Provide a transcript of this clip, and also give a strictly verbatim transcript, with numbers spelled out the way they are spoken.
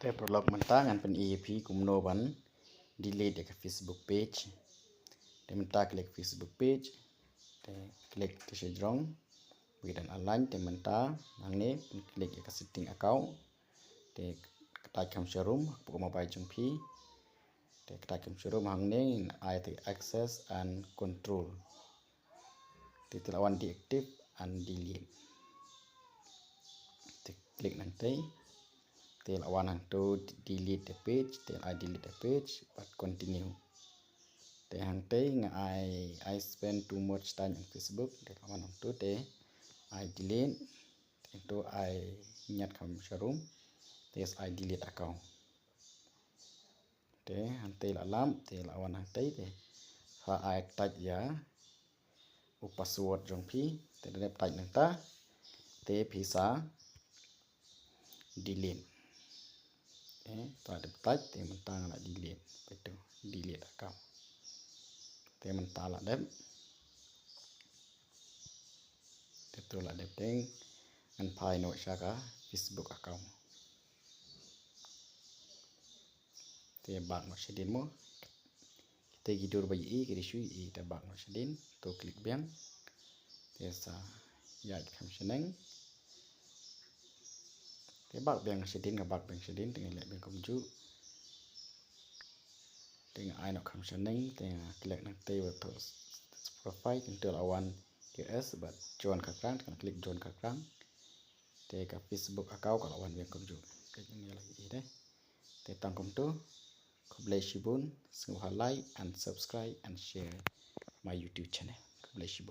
Te paralok mynta ngan pyni ïa phi kumno ban delete ïa ka Facebook page. Te mynta click Facebook page. Te click te sha jrong. Wi dan align te mynta hangne click ïa ka setting account. Te kata kam sharum hapoh mobile jong phi. Te kata kam sharum hangne ai te access and control. Te te la wan deactive and delete. Te click nangtei. Te la wan hangto delete the page, te ai delete the page, but continue. Te hangtei nga ai I spend too much time on Facebook, te la wan hangto te ai delete, te hangto ai ñiad kham sharum, te ai delete account. Te hangtei la lap, te la wan hangtei te. Sa ai type ïa u password jong phi, te dep type nangta, te phi sa delete. Te ta dep type, te mynta la delete. Peit to, delete account. Te mynta la dep. Te to la dep te ngan phai noh sha ka Facebook account. Te bak noh shadien mo. Te ki dur ba ïohi, ki dei shu ïohi, te bak noh shadien, to click biang. Te sa ïaid kham shaneng. Te bak biang shadien, nga bak biang shadien, te nga leh biang kumjuh. Te nga ai noh kham shaneng, te nga click nangtei wat to profile, te la wan U S, bad John Kharkrang, te nga click John Kharkrang. Te ka Facebook account ka la wan biang kumjuh. Te ngi la ïohi te. Te tang kumto. Khublei shibun, sngewbha like and subscribe and share my YouTube channel. Khublei shibun.